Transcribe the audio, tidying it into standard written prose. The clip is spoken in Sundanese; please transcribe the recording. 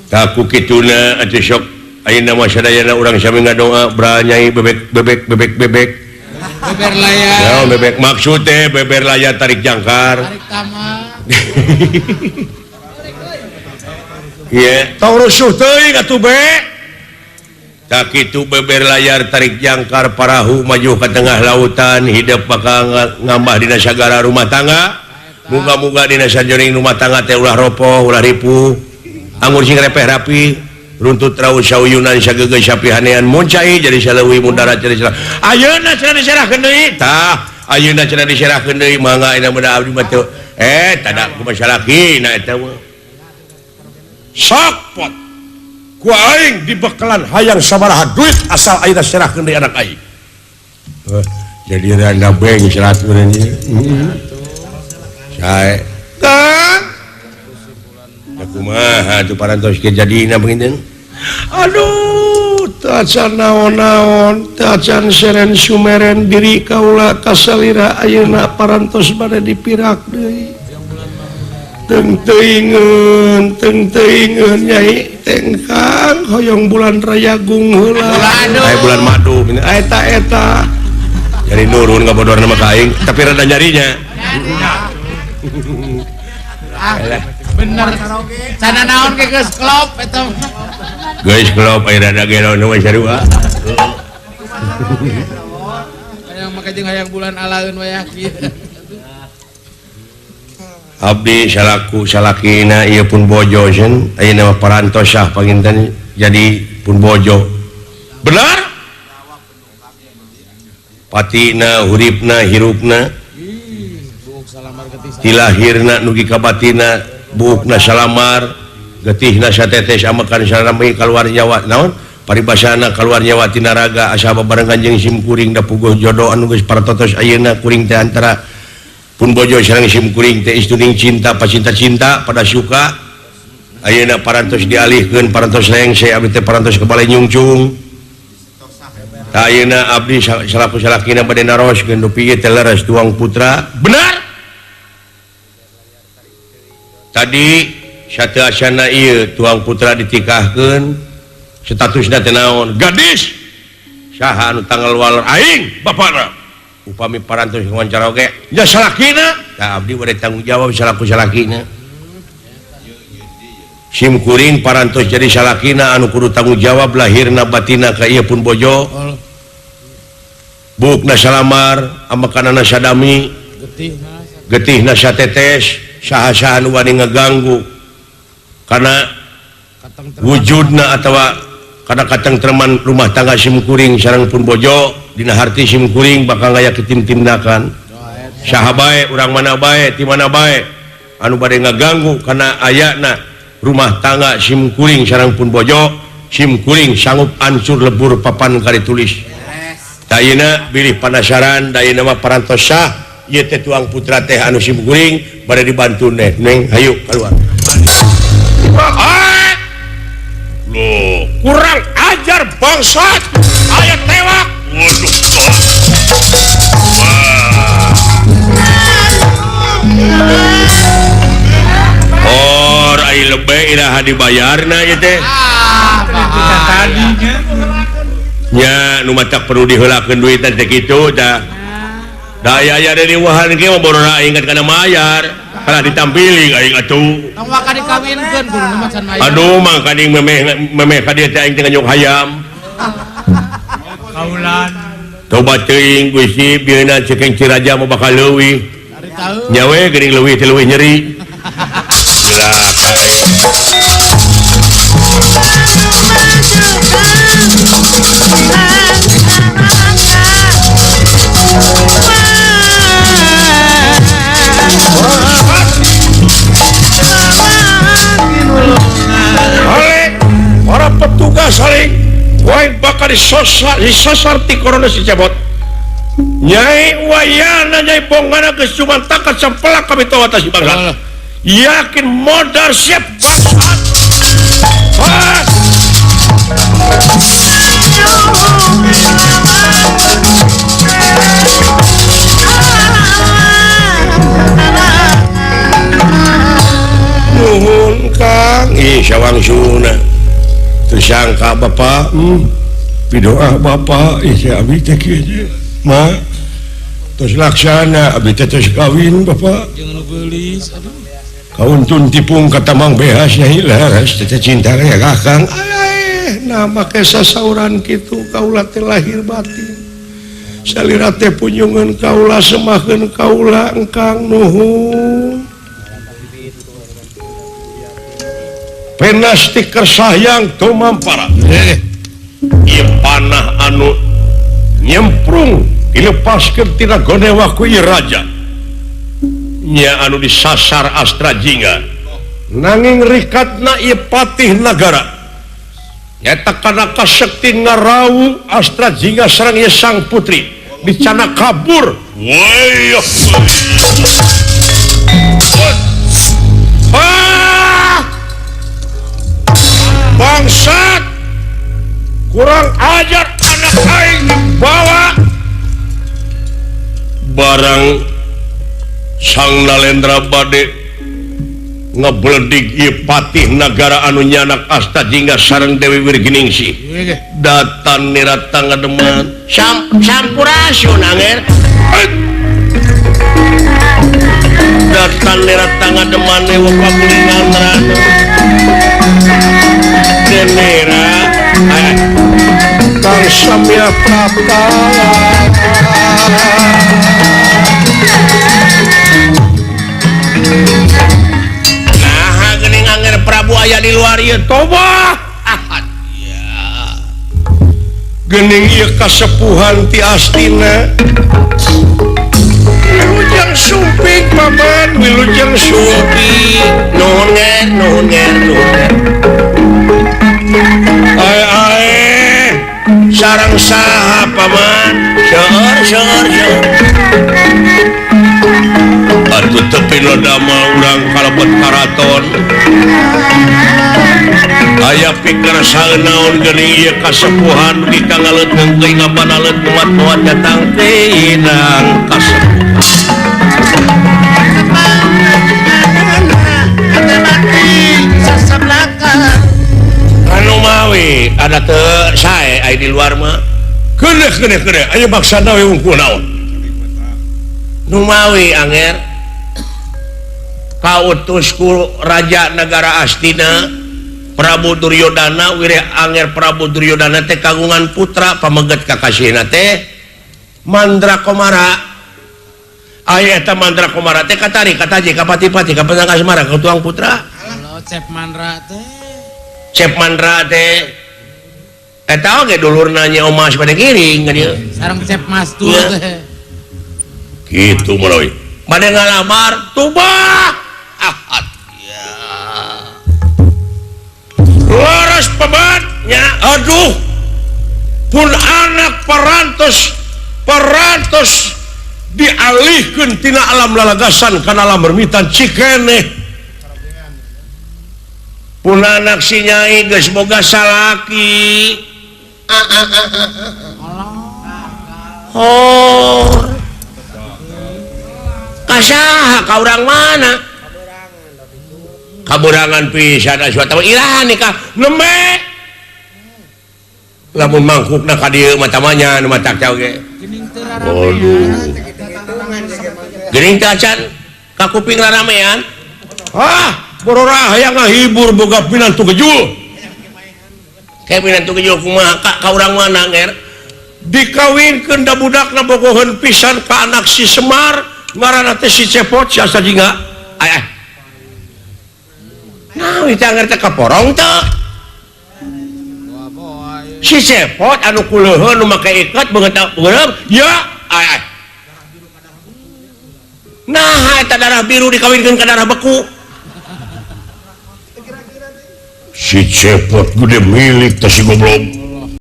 Taku kituna atuh sok ayeuna mah sadayana urang sami ngadoa branyai bebek bebek bebek bebek. Beber layar. Ya bebek maksud teh beber layar tarik jangkar. Tarik tama. Iya, tong rusuh teuing atuh be. Tak kitu beber layar tarik jangkar parahu maju ke tengah lautan hidup bakal ngambah dina sagara rumah tangga. Muga-muga dina sajoring rumah tangga teh ulah ropoh, ulah ripuh. Anggur sing repeh rapi, runtut raut sauyunan sageugeuh sapihanean muncai jadi saleuwi mundarat jadi salah. Ayeuna cenah diserahkeun deui. Tah, ayeuna cenah diserahkeun deui mangga ayeuna mah abdi mah teu. Tada kumaha salakina eta mah. Sok pot. Ku aing dibekalan hayang sabaraha duit asal ayeuna serahkeun deui anak aing. Jadi randa beng 100 ieu. Sae. Kang. Kumaha tuh parantos kejadina panginten. Aduh, tacan naon-naon, tacan seren sumeren diri kaula kasalira ayeuna parantos bade dipirak deui. Teng teuingeun, teng teuingeun nyai tengkang hoyong bulan rayagung heula. Aya bulan madu eta eta. Jadi nurun ngabodor nama ka aing, tapi rada nyarinya. Bener. Cana naon ge geus klop eta. Geus klop aya rada gelo nu sarua. Hayang make jeung hayang bulan alaeun wayah kieu. Abdi salaku salakina ieu pun bojo sen ayeuna mah parantos sah panginten jadi pun bojo. Benar? Patina huripna hirupna tilahirna nugi kabatina buukna salamar getihna satetes amakan sarami kaluar nyawa naon paribasana kaluar nyawa tina raga asa babarengan jeung sim kuring da puguh jodoh anu geus partotos ayeuna kuring teh antara pun bojo sareng sim kuring teh istuning cinta pacinta-cinta pada suka ayeuna parantos dialihkeun parantos rengse abdi teh parantos ke bale nyungcung. Ayeuna abdi salaku salakina bade naroskeun dupi ieu teh leres tuang putra. Benar? Tadi sateuacanna ieu tuang putra ditikahkeun statusna teh naon? Gadis. Saha anu tanggal walor aing bapana. Upami parantos wawancara oge nya salakina. Tah abdi bade tanggung jawab salaku salakina. Sim kuring parantos jadi salakina anu kudu tanggung jawab lahirna batina ka ieu pun bojo. Bukna salamar amakanana sadami getihna satetes saha-saha nu wani ngeganggu karena wujudna atawa kana katengtreman rumah tangga sim kuring sareng pun bojo dina harti sim kuring bakal ngaya kitim-timnakan saha bae urang mana bae ti mana bae anu bade ngeganggu kana ayana rumah tangga sim kuring sareng pun bojo sim kuring sanggup ancur lebur papan kali tulis. Dayana bilih panasaran dayana mah parantos sah ieu teh tuang putra teh anu sim kuring bade dibantu neh neng hayu keluar. Loh, kurang ajar bangsat aya tewak. Waduh. Or ai lebe iraha dibayarna ieu teh. Nya nu matak perlu diheulakeun duit teh kitu tah. Da aya aya deui wahan ge mah borona aing kana mayar. Kalah ditampiling aing atuh. Tong waka dikawinkeun kudu mah can mayar. Aduh mangkaning memeh memeh ka dieu teh aing teh nganyuk hayam. Kaulan. Tobat teuing Gusti bieuna cekeng Ciraja mah bakal leuwih. Nya we geuning leuwih teh leuwih nyeri. Cilaka aing. Para petugas saling wae bakal disosar ti corona si cebot. Nyai wayana nyai bongana geus cumantakan sampelak kami tahu atas bangsa. Yakin modal siap bangsat. Pas. Nuhun Kang. Ih sawangsuna teu sangka bapak pidoa bapak ieu abi teh kieu ma tos laksana abi teh tos kawin bapak jeung nu geulis aduh kauntun tipung ka Tamang Behas nyai leres teh cinta ka Kakang aleh nah make sasauran kitu kaula teh lahir batin salira teh punjungeun kaula semakeun kaula engkang nuhun penas ti kersayang tumampara ieu panah anu nyemprung dilepaskeun tina gonewa ku ieu raja nya anu disasar Astra Jingga nanging rikatna ieu patih nagara nyata kana kasekti ngarawu Astra Jingga sareng ieu sang putri dicana kabur. Woi bangsat kurang ajar anak aing dibawa barang Sang Nalendra bade ngebledig ieu patih nagara anu nyanak Asta Jingga sareng Dewi Wirginingsih datan nirata ngademan sampurasun anger datan nirata ngademan ewa pagulingan rana denera Kang Samya Prapta. Nah, geuning Anger Prabu aya di luar ieu tobah. Ya. Geuning ieu kasepuhan ti Astina. Wilujeng sumping paman, wilujeng sumping. Nuhun nger, nuhun nger, nuhun. Ae ae sareng saha paman? Seueur seueur seueur. Atuh tepi lodama urang kalebet karaton. Aya pikir saeunaon geuning ieu kasepuhan di kangaleut ngeungkeun ngabanaleut kumat-kumat datang tinang kasepuhan. Anu mawi ada teu sae aya di luar mah. Keuneuh keuneuh keuneuh aya maksana we wungkul naon. Nu mawi anger kautus ku raja negara Astina Prabu Duryodana wireh anger Prabu Duryodana teh kagungan putra pameget kakasihna teh Mandra Komara. Aya eta Mandra Komara teh katari kataji kapati-pati kapatang asmara katuang putra. Halo Cep Mandra teh. Cep Mandra teh eta oge dulurna nya Omas bade ngiring ka dieu. Sareng Cep Mastur teh. Kitu meureun. Bade ngalamar tubah. Ahad. Ya. Leres pebatnya aduh. Pun anak parantos parantos dialihkeun tina alam lalagasan kana alam ermitan Cikeneh. Pun anak si nyai geus boga salaki. Oh. Kasaha ka urang mana? Kaburangan pisan asuh iraha nikah nembe. Lamun mangkukna ka dieu mah tamanya nu matak teh oge. Aduh. Geuning teh acan ka kuping raramean. Ah, borora hayang ngahibur boga pinantu gejul. Kayak pinantu gejul kumaha ka urang mana nger? Dikawinkeun da budakna bogoheun pisan ka anak si Semar, ngaranna teh si Cepot si Asta Jingga. Ay. Nah, itu anger teh kaporong teh. Si Cepot anu kuleuheun nu make ikat beungeut beureum, ya ay. Nah, eta darah biru dikawinkeun ka darah beku. Si Cepot gede milik teh si goblok.